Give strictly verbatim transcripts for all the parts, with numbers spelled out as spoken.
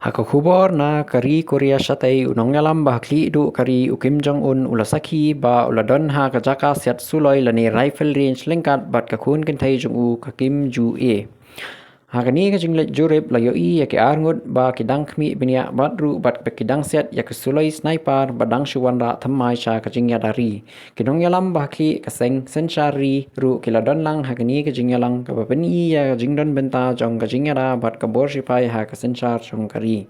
Ha ka khubor na ka ri Korea Shatei, u nongïalam ba ha khlieh duh ka ri u Kim Jong Un u la sakhi ba u la don ha ka jaka siat suloi lane rifle range lyngkat bad ka khun kynthei jong u ka Kim Ju E. Ha kane ka jingleit jurip la ïohi ïa ki arngut ba ki dang khmih bniah bad ruh bad ba ki dang siat ïa ka suloi sniper ba dang shu wanrah thymmai sha ka jingïada ri. Ki nongïalam ba ha khlieh ka seng synshar ri ruh ki la don lang ha kane ka jingïalang kaba pyni ïa ka jingdon bynta jong ka jingïada bad ka bor shipai ha ka synshar jong ka ri.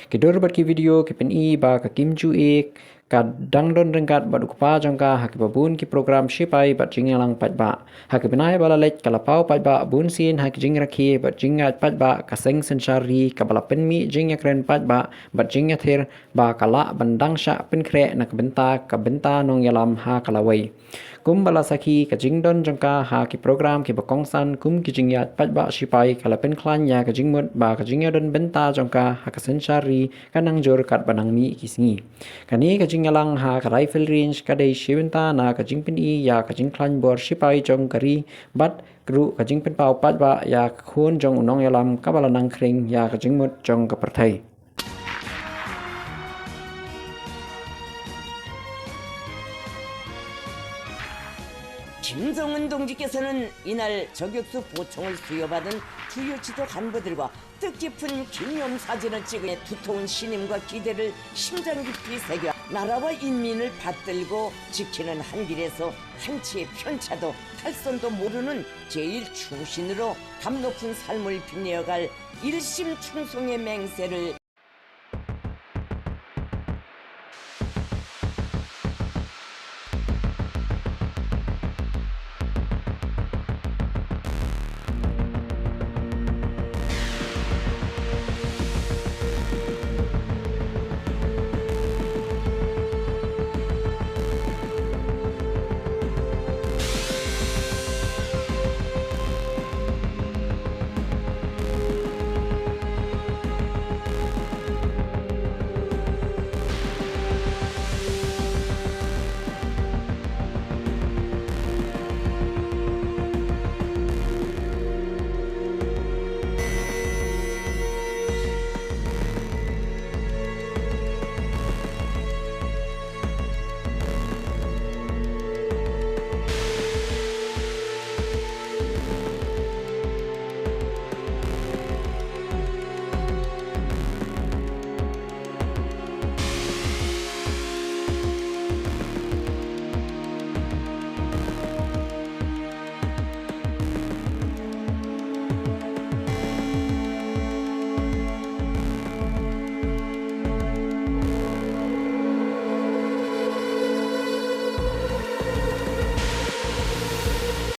Ki dur bad ki video ki pyni ba ka Kim Ju E ka dang don ryngkat bad u kpa jong ka ha kiba bun ki program shipai bad jingïalang paidbah. Ha ki bnai ba la leit ka la paw paidbah bun sien ha ki jingrakhe bad jingïaid paidbah ka seng synshar ri kaba la pynmih jingïakren paidbah bad jingïathir ba ka lah ban dang shah pynkhreh na ka bynta ka bynta nongïalam ha ka lawei. Kumba la sakhi, ka jingdon jong ka ha ki program kiba kongsan kum ki jingïaid paidbah shipai ka la pynkhlaiñ ïa ka jingmut ba ka jingïadon bynta jong ka ha ka synshar ri ka nang jur katba nang mih ki sngi. Kane ka jingïalang ha ka rifle range ka dei shi bynta na ka jingpyni ïa ka jingkhlaiñ bor shipai jong ka ri bad ruh ka jingpynpaw paidbah ïa ka khun jong u nongïalam kaba la nang khring ïa ka jingmut jong ka pyrthei. 김정은 동지께서는 이날 저격수 보충을 수여받은 부유지도 간부들과 뜻깊은 기념사진을 찍으며 두터운 신임과 기대를 심장 깊이 새겨 나라와 인민을 받들고 지키는 한 길에서 한치의 편차도 탈선도 모르는 제일 충신으로 담 높은 삶을 빛내어갈 일심 충성의 맹세를